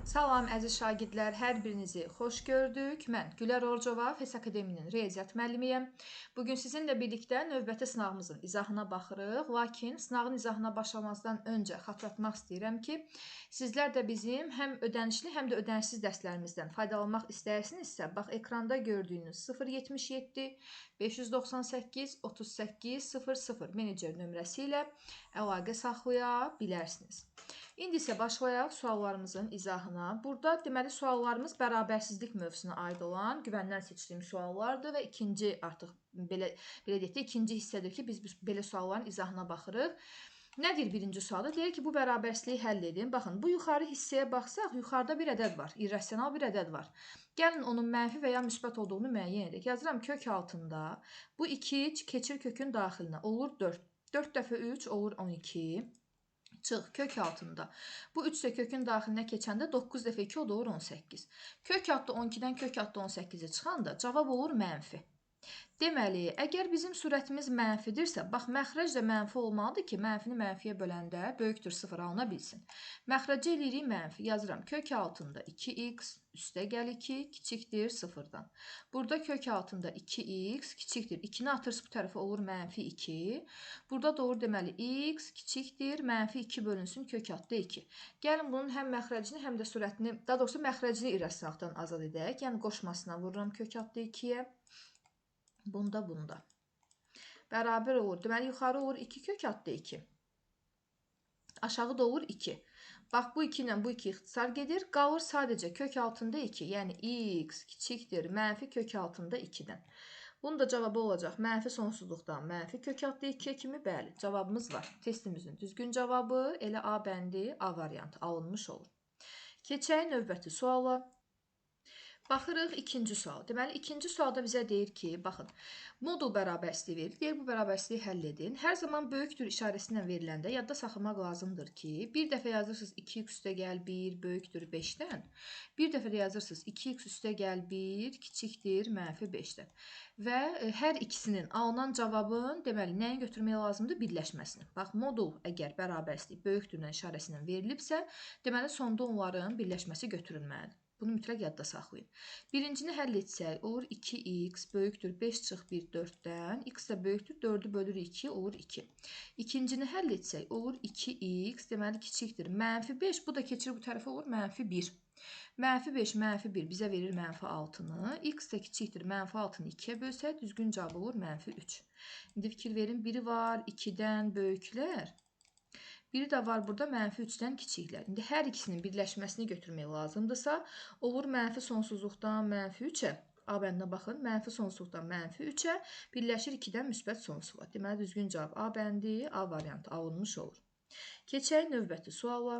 Salam əziz şagirdlər, hər birinizi xoş gördük. Mən Gülər Orcova, FES Akademinin riyaziyyat müəllimiyəm. Bugün sizinlə birlikdə növbəti sınağımızın izahına baxırıq. Lakin sınağın izahına başlamazdan öncə xatırlatmaq istəyirəm ki, sizlər də bizim həm ödənişli, həm də ödənişsiz dərslərimizdən faydalanmaq istəyirsinizsə, bax ekranda gördüyünüz 077 598 38 00 menecer nömrəsi ilə əlaqə saxlaya bilərsiniz. İndi isə başlayaq suallarımızın izahına. Burada deməli suallarımız bərabərsizlik mövzusuna aid olan güvəndən seçdiyim suallardır və ikinci artıq belə deyək də ikinci hissədir ki, biz belə sualların izahına baxırıq. Nə deyir birinci sualda? Deyir ki, bu bərabərsizliyi həll edin. Baxın, bu yuxarı hissəyə baxsaq, yuxarıda bir ədəd var, irrasional bir ədəd var. Gəlin onun mənfi və ya müsbət olduğunu müəyyən edək. Yazıram kök altında. Bu 2 keçir kökün daxilinə. Olur 4. 4 dəfə 3 olur 12. Çıx, kök altında. Bu 3 də kökün daxilinə keçəndə 9 dəfə 2 o da olur 18. Kök altda 12-dən kök altda 18-ə çıxanda cavab olur mənfi. Deməli, əgər bizim sürətimiz mənfidirsə, bax, məxrəc də mənfi olmalıdır ki, mənfini mənfiyə böləndə böyükdür 0 alına bilsin. Məxrəcə eləyirik mənfi. Yazıram, kök altında 2x üstə gəl 2 kiçikdir 0-dan. Burada kök altında 2x kiçikdir. 2-ni atırsız bu tərəfə olur mənfi 2. Burada da olur deməli x kiçikdir, mənfi 2 bölünsün kök altda 2. Gəlin bunun həm məxrəcini, həm də sürətini, daha doğrusu məxrəcini irrasionallıqdan azad edək. Yəni qoşmasına vururam kök altda 2-yə. Bunda, bunda. Bərabər olur. Deməli, yuxarı olur 2 kök altda 2. Aşağı da olur 2. Bax, bu 2 ilə bu 2 ixtisar gedir. Qalır sadəcə kök altında 2. Yəni, x kiçikdir mənfi kök altında 2-dən. Bunun da cavabı olacaq mənfi sonsuzluqdan mənfi kök altda 2-yə kimi. Bəli, cavabımız var. Testimizin düzgün cavabı elə A bəndi, A variantı alınmış olur. Keçək növbəti suala. Baxırıq ikinci sual. Deməli, ikinci sualda bizə deyir ki, baxın, modul bərabərsizliyi verir. Deyir, bu bərabərsizliyi həll edin. Hər zaman böyükdür işarəsi ilə veriləndə yadda saxlamaq lazımdır ki, bir dəfə yazırsınız 2x üstə gəl 1 böyükdür 5-dən. Bir dəfə də yazırsınız 2x üstə gəl 1 kiçikdir mənfi 5-dən. Və hər ikisinin alınan cavabın, deməli, nəyin götürmək lazımdır? Birləşməsini. Bax, modul əgər bərabərsizlik böyükdürlə işarəsi ilə verilibsə, deməli, sonda onların birləşməsi götürülməlidir. Bunu mütləq yadda saxlayın. Birincini həll etsək, olur 2x böyükdür 5 çıx 1 4-dən, x də böyükdür 4-ü bölür 2, olur 2. İkincini həll etsək, olur 2x, deməli kiçikdir mənfi 5, bu da keçir bu tərəfə olur mənfi 1. Mənfi 5, mənfi 1 bizə verir mənfi 6-nı, x də kiçikdir mənfi 6-nı 2-yə bölsək, düzgün cavab olur mənfi 3. İndi fikir verin, biri var 2-dən böyüklər. Biri də var burada mənfi 3-dən kiçiklər. İndi hər ikisinin birləşməsini götürmək lazımdırsa, olur mənfi sonsuzluqdan mənfi 3-ə. A bəndinə baxın, mənfi sonsuzluqdan mənfi 3-ə birləşir 2-dən müsbət sonsuzluğa. Deməli, düzgün cavab A bəndi, A variantı alınmış olur. Keçək növbəti suala.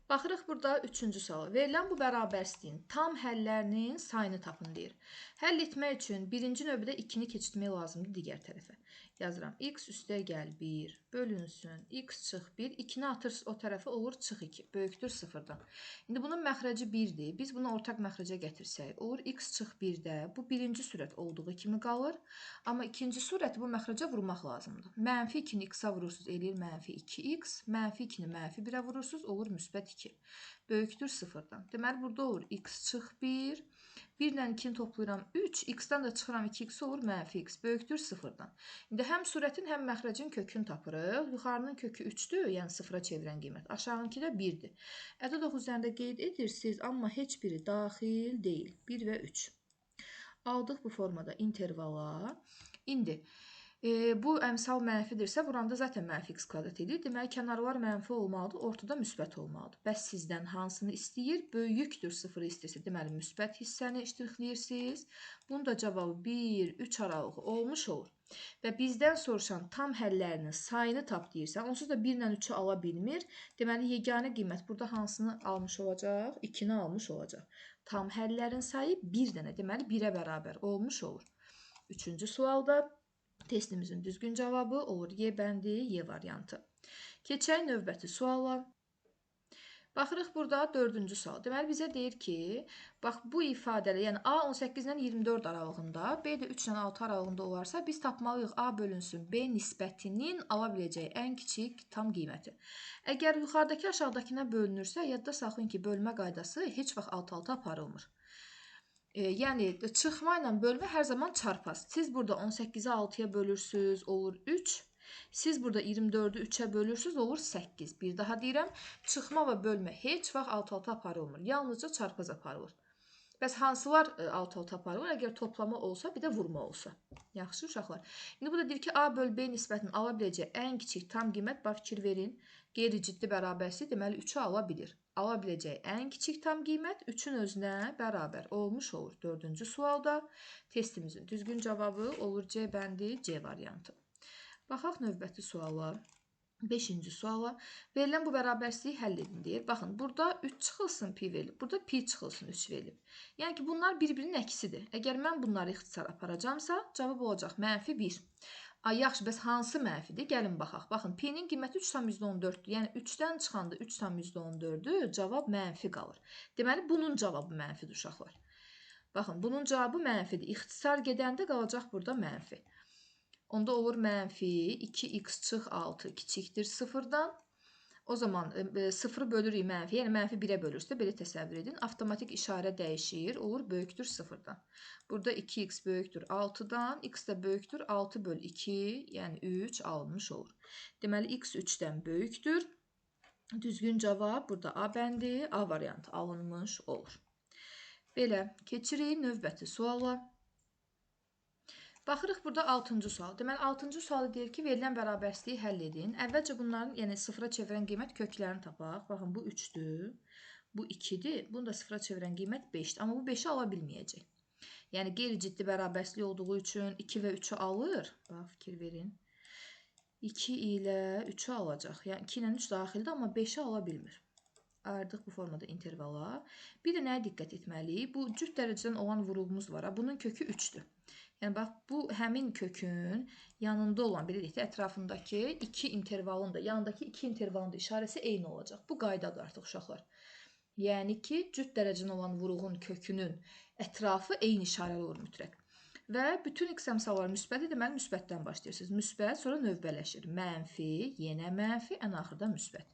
Baxırıq burada üçüncü suala. Verilən bu bərabərsizliyin tam həllərinin sayını tapın deyir. Həll etmək üçün birinci növbədə 2-ni keçirtmək lazımdır digər tərəfə. Yazıram, x üstə gəl 1, bölünsün, x çıx 1, 2-ni atırsınız o tərəfə olur çıx 2, böyükdür 0-dan. İndi bunun məxrəci 1-dir, biz bunu ortaq məxrəcə gətirsək, olur x çıx 1-də, bu birinci sürət olduğu kimi qalır. Amma ikinci sürəti bu məxrəcə vurmaq lazımdır. Mənfi 2-ni x-a vurursunuz, eləyir mənfi 2x, mənfi 2-ni mənfi 1-ə vurursunuz, olur müsbət 2. Böyükdür 0-dan. Deməli, burada olur x çıx 1, 1 ilə 2-ni toplayıram 3, x-dan da çıxıram 2x olur mənfi x, böyükdür 0-dan. İndi həm sürətin, həm məxrəcin kökünü tapırıq. Yuxarının kökü 3-dür, yəni 0-a çevirən qiymət. Aşağınki də 1-dir. Ədəd oxu üzərində qeyd edirsiniz, amma heç biri daxil deyil. 1 və 3. Aldıq bu formada intervala. İndi bu əmsal mənfidirsə, vuranda zaten mənfi x kvadrat edir. Deməli, kənarlar mənfi olmalıdır, ortada müsbət olmalıdır. Bəs sizdən hansını istəyir? Böyükdür 0-ı istəyirsə, deməli, müsbət hissəni ştrixləyirsiniz. Bunun da cavabı 1, 3 aralığı olmuş olur. Və bizdən soruşan tam həllərinin sayını tap deyirsə, onsuz da 1 ilə 3-ü ala bilmir. Deməli, yeganə qiymət burada hansını almış olacaq? 2-ni almış olacaq. Tam həllərin sayı 1 dənə, deməli, 1-ə bərabər olmuş olur. Üçüncü sualda testimizin düzgün cavabı olur Y bəndi, Y variantı. Keçək növbəti suala. Baxırıq burada 4-cü sual. Deməli, bizə deyir ki, bax bu ifadələ, yəni A 18 ilə 24 aralığında, B də 3 ilə 6 aralığında olarsa, biz tapmalıyıq A bölünsün B nisbətinin ala biləcəyi ən kiçik tam qiyməti. Əgər yuxarıdakı aşağıdakına bölünürsə, yadda saxlayın ki, bölmə qaydası heç vaxt alt-alta aparılmır. Yəni, çıxma ilə bölmə hər zaman çarpaz. Siz burada 18-i 6-ya bölürsünüz, olur 3. Siz burada 24-ü 3-ə bölürsünüz, olur 8. Bir daha deyirəm, çıxma və bölmə heç vaxt alt-alta aparılmır. Yalnızca çarpaz aparılır. Bəs hansılar alt-alta aparılır? Əgər toplama olsa, bir də vurma olsa. Yaxşı uşaqlar. İndi burada deyir ki, A böl B nisbətinin ala biləcəyi ən kiçik tam qiymət, bax fikir verin, qeyri-ciddi bərabərsizlik, deməli 3-ü ala bilir. Ala biləcəyi ən kiçik tam qiymət 3-ün özünə bərabər olmuş olur. 4-cü sualda testimizin düzgün cavabı olur C bəndi, C variantı. Baxaq növbəti suala. 5-ci suala. Verilən bu bərabərsizliyi həll edin deyir. Baxın, burada 3 çıxılsın pi verilib. Burada pi çıxılsın 3 verilib. Yəni ki, bunlar bir-birinin əksidir. Əgər mən bunları ixtisar aparacamsa, cavab olacaq mənfi 1. Ay, yaxşı, bəs hansı mənfidir? Gəlin baxaq. Baxın, pi-nin qiyməti 3,14-dür. Yəni 3-dən çıxanda 3,14-dür, cavab mənfi qalır. Deməli, bunun cavabı mənfidir uşaqlar. Baxın, bunun cavabı mənfidir. İxtisar gedəndə qalacaq burada mənfi. Onda olur mənfi 2x çıx 6 kiçikdir 0-dan. O zaman 0-ı bölürük mənfi, yəni mənfi 1-ə bölürsə, belə təsəvvür edin. Avtomatik işarə dəyişir, olur böyükdür 0-dan. Burada 2x böyükdür 6-dan, x də böyükdür 6 böl 2, yəni 3 alınmış olur. Deməli, x 3-dən böyükdür. Düzgün cavab burada A bəndi, A variantı alınmış olur. Belə, keçirik növbəti suala. Baxırıq burada 6-cı sual. Deməli, 6-cı sualı deyir ki, verilən bərabərsizliyi həll edin. Əvvəlcə bunların, yəni sıfıra çevirən qiymət köklərini tapaq. Baxın, bu 3-dür, bu 2-dir. Bunu da sıfıra çevirən qiymət 5-dir. Amma bu 5-i ala bilməyəcək. Yəni, qeyri-ciddi bərabərsizlik olduğu üçün 2 və 3-ü alır. Bax, fikir verin. 2 ilə 3-ü alacaq. Yəni, 2 ilə 3 daxildir, amma 5-i ala bilmir. Ayırdıq bu formada intervala. Bir də nəyə diqqət etməliyik? Bu cüt dərəcədən olan vuruğumuz var. Bunun kökü 3-dür. Yəni, bax, bu həmin kökün yanında olan, belə deyək də, ətrafındakı iki intervalın da, yanındakı iki intervalın da işarəsi eyni olacaq. Bu qaydadır artıq uşaqlar. Yəni ki, cüt dərəcədən olan vuruğun kökünün ətrafı eyni işarəli olur mütləq. Və bütün x əmsalları müsbətdir, deməli, müsbətdən başlayırsınız. Müsbət, sonra növbələşir. Mənfi, yenə mənfi, ən axırda müsbət.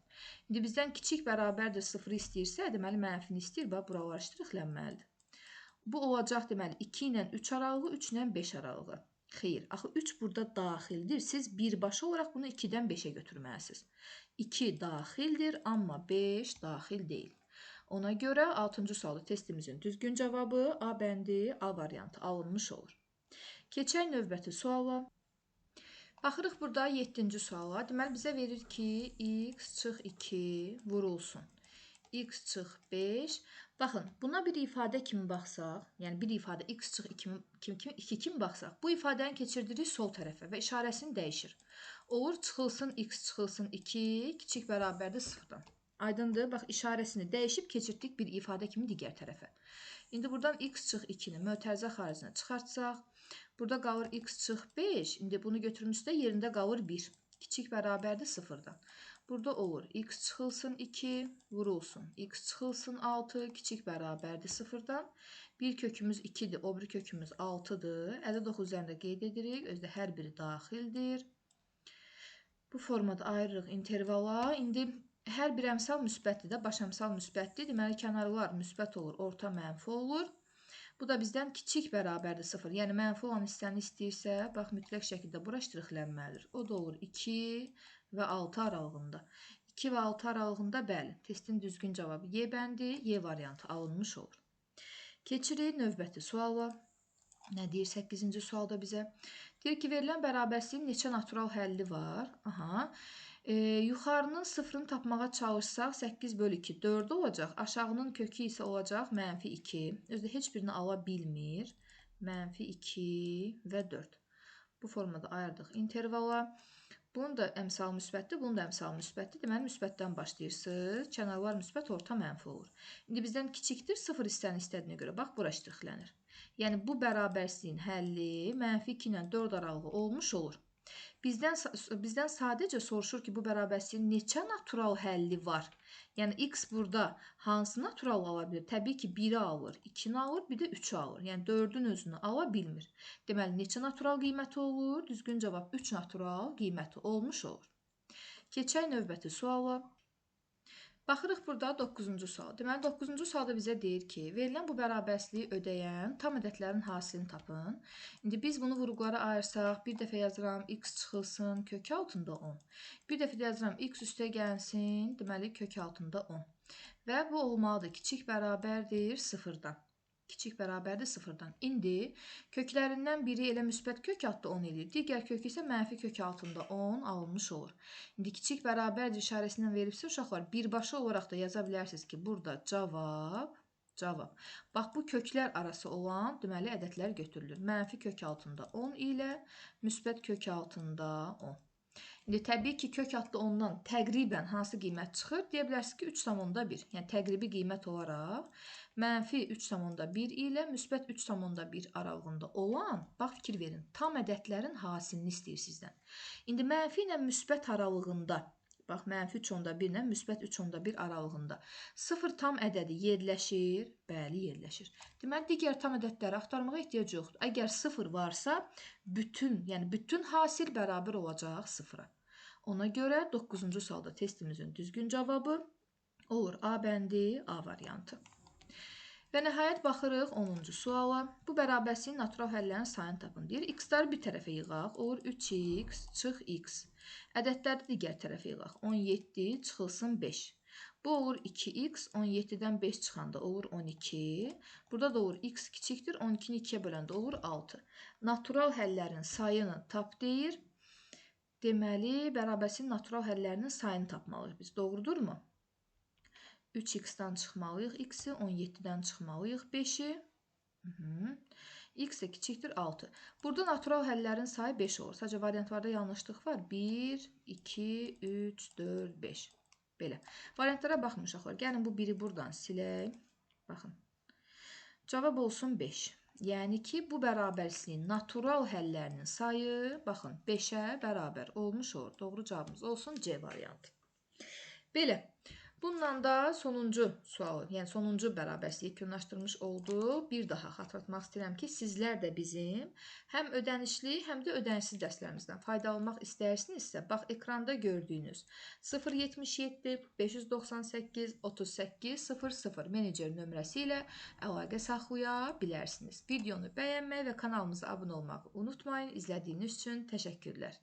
İndi bizdən kiçik bərabərdir 0-ı istəyirsə, deməli, mənfini istəyir, bax, buralar ştrixlənməlidir. Bu olacaq, deməli, 2 ilə 3 aralığı, 3 ilə 5 aralığı. Xeyr, axı 3 burada daxildir. Siz birbaşa olaraq bunu 2-dən 5-ə götürməlisiniz. 2 daxildir, amma 5 daxil deyil. Ona görə 6-cı sualda testimizin düzgün cavabı A bəndi, A variantı alınmış olur. Keçək növbəti suala. Baxırıq burada 7-ci suala. Deməli, bizə verir ki, x çıx 2 vurulsun. X çıx 5. Baxın, buna bir ifadə kimi baxsaq, yəni bir ifadə x çıx 2 kimi baxsaq, bu ifadəni keçirdirik sol tərəfə və işarəsini dəyişir. Olur çıxılsın x çıxılsın 2 kiçik bərabərdir 0-dan. Aydındır? Bax, işarəsini dəyişib keçirtdik bir ifadə kimi digər tərəfə. İndi buradan x çıx 2-ni mötərizə xaricinə çıxartsaq, burada qalır x çıx 5. İndi bunu götürmüşsə yerində qalır 1. Kiçik bərabərdir 0-dan. Burada olur x çıxılsın 2, vurulsun. X çıxılsın 6, kiçik bərabərdir 0-dan. Bir kökümüz 2-dir, o bir kökümüz 6-dır. Ədəd oxu üzərində qeyd edirik. Özdə hər biri daxildir. Bu formada ayırırıq intervala. İndi hər bir əmsal müsbətdir də, baş əmsal müsbətdir. Deməli, kənarlar müsbət olur, orta mənfi olur. Bu da bizdən kiçik bərabərdir 0. Yəni, mənfi olan hissəni istəyirsə, bax, mütləq şəkildə bura ştrixlənməlidir. O da olur 2 və 6 aralığında. 2 və 6 aralığında, bəli, testin düzgün cavabı Y bəndi, Y variantı alınmış olur. Keçirik növbəti suala. Nə deyir 8-ci sualda bizə? Deyir ki, verilən bərabərsizliyin neçə natural həlli var? Aha. Yuxarının sıfırını tapmağa çalışsaq 8 bölü 2 4 olacaq. Aşağının kökü isə olacaq mənfi 2. Özü də heç birini ala bilmir. Mənfi 2 və 4. Bu formada ayırdıq intervala. Bunun da əmsalı müsbətdir, bunun da əmsalı müsbətdir. Deməli, müsbətdən başlayırsınız. Kənarlar müsbət, orta mənfi olur. İndi bizdən kiçikdir, 0 hissəni istədiyinə görə. Bax, bura ştrixlənir. Yəni, bu bərabərsizliyin həlli mənfi 2 ilə 4 aralığı olmuş olur. Bizdən sadəcə soruşur ki, bu bərabərsizliyin neçə natural həlli var? Yəni, x burada hansı natural ala bilir? Təbii ki, 1-i alır, 2-ni alır, bir də 3-ü alır. Yəni, 4-ün özünü ala bilmir. Deməli, neçə natural qiyməti olur? Düzgün cavab 3 natural qiyməti olmuş olur. Keçək növbəti suala. Baxırıq burada 9-cu sual. Deməli, 9-cu sualda bizə deyir ki, verilən bu bərabərsizliyi ödəyən tam ədədlərin hasilini tapın. İndi biz bunu vurğulara ayırsaq, bir dəfə yazıram, x çıxılsın, kök altında 10. Bir dəfə də yazıram, x üstə gəlsin, deməli, kök altında 10. Və bu olmalıdır, kiçik bərabərdir 0-dan. Kiçik bərabərdir 0-dan. İndi köklərindən biri elə müsbət kök altında 10 eləyir. Digər kök isə mənfi kök altında 10 alınmış olur. İndi kiçik bərabərdir işarəsindən veribsə uşaqlar birbaşa olaraq da yaza bilərsiniz ki, burada cavab. Bax, bu köklər arası olan deməli ədədlər götürülür. Mənfi kök altında 10 ilə müsbət kök altında 10. İndi təbii ki, kök altında 10-dan təqribən hansı qiymət çıxır? Deyə bilərsiniz ki, 3,1. Yəni, təqribi qiymət olaraq mənfi 3,1 ilə müsbət 3,1 aralığında olan, bax, fikir verin, tam ədədlərin hasilini istəyir sizdən. İndi mənfi ilə müsbət aralığında, bax, mənfi 3,1 ilə müsbət 3,1 aralığında 0 tam ədədi yerləşir, bəli, yerləşir. Deməli, digər tam ədədləri axtarmağa ehtiyac yoxdur. Əgər 0 varsa, bütün hasil bərabər olacaq 0-a. Ona görə 9-cu sualda testimizin düzgün cavabı olur A bəndi, A variantı. Və nəhayət baxırıq 10-cu suala. Bu bərabərsizliyin natural həllərinin sayını tapın. Deyir, x-ları bir tərəfə yığaq. Olur 3x çıx x. Ədədləri digər tərəfə yığaq. 17 çıxılsın 5. Bu olur 2x, 17-dən 5 çıxanda olur 12. Burada da olur x kiçikdir, 12-ni 2-yə böləndə olur 6. Natural həllərin sayını tap deyir. Deməli, bərabərsizliyin natural həllərinin sayını tapmalıyıq biz. Doğrudurmu? 3x-dan çıxmalıyıq x-i, 17-dən çıxmalıyıq 5-i. X də kiçikdir 6. Burada natural həllərin sayı 5 olur. Sadəcə variantlarda yanlışlıq var. 1, 2, 3, 4, 5. Belə. Variantlara baxın uşaqlar. Gəlin bu 1-i buradan silək. Baxın. Cavab olsun 5. Yəni ki, bu bərabərsizliyin natural həllərinin sayı, baxın, 5-ə bərabər olmuş olur. Doğru cavabımız olsun C variantı. Belə. Bununla da sonuncu sualı, yəni sonuncu bərabərsizliyi yekunlaşdırmış olduq. Bir daha xatırlatmaq istəyirəm ki, sizlər də bizim həm ödənişli, həm də ödənişsiz dərslərimizdən faydalanmaq istəyirsinizsə, bax, ekranda gördüyünüz 077 598 38 00 menecer nömrəsi ilə əlaqə saxlaya bilərsiniz. Videonu bəyənməyi və kanalımıza abunə olmağı unutmayın. İzlədiyiniz üçün təşəkkürlər.